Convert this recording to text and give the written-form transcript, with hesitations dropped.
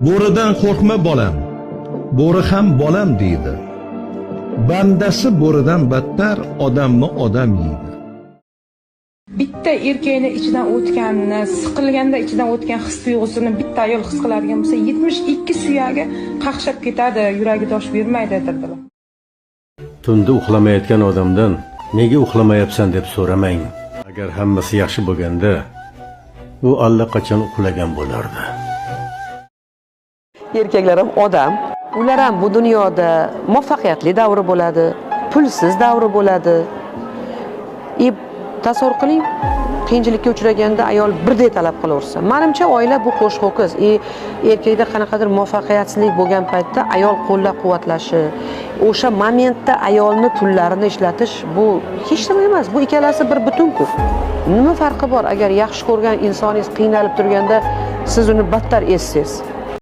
Bo'ridan qo'rqma, bolam. Bo'ri ham bolam deydi. Bandasi bo'ridan battar, odamni odam yeydi. Bitta erkakni ichidan o'tganini, siqilganda ichidan o'tgan his tuyg'usini bitta ayol his qiladigan bo'lsa, 72 suyagi qaqshab ketadi, yuragi dosh bermaydi dedilar. Tunda uxlamayotgan odamdan nega uxlamayapsan deb so'ramang. Agar hammasi yaxshi bo'lganda, u allaqachon uxlagan bo'lardi. Erkaklar ham odam, ular ham bu dunyoda muvaffaqiyatli davri bo'ladi, pulsiz davri bo'ladi. И tasavvur qiling, qiyinchilikka uchraganda ayol birdek talab qilaversa, manimcha, oila bu qo'sh ho'kiz. И erkakda qanaqadir muvaffaqiyatsizlik bo'lgan paytda ayol qo'llab quvvatlashi, o'sha momentda ayolni pullarini ishlatish, bu hech nima emas, bu ikkalasi bir butunku. Nima farqi bor, agar yaxshi ko'rgan insoningiz qiynalib turganda siz uni battar ezsangiz?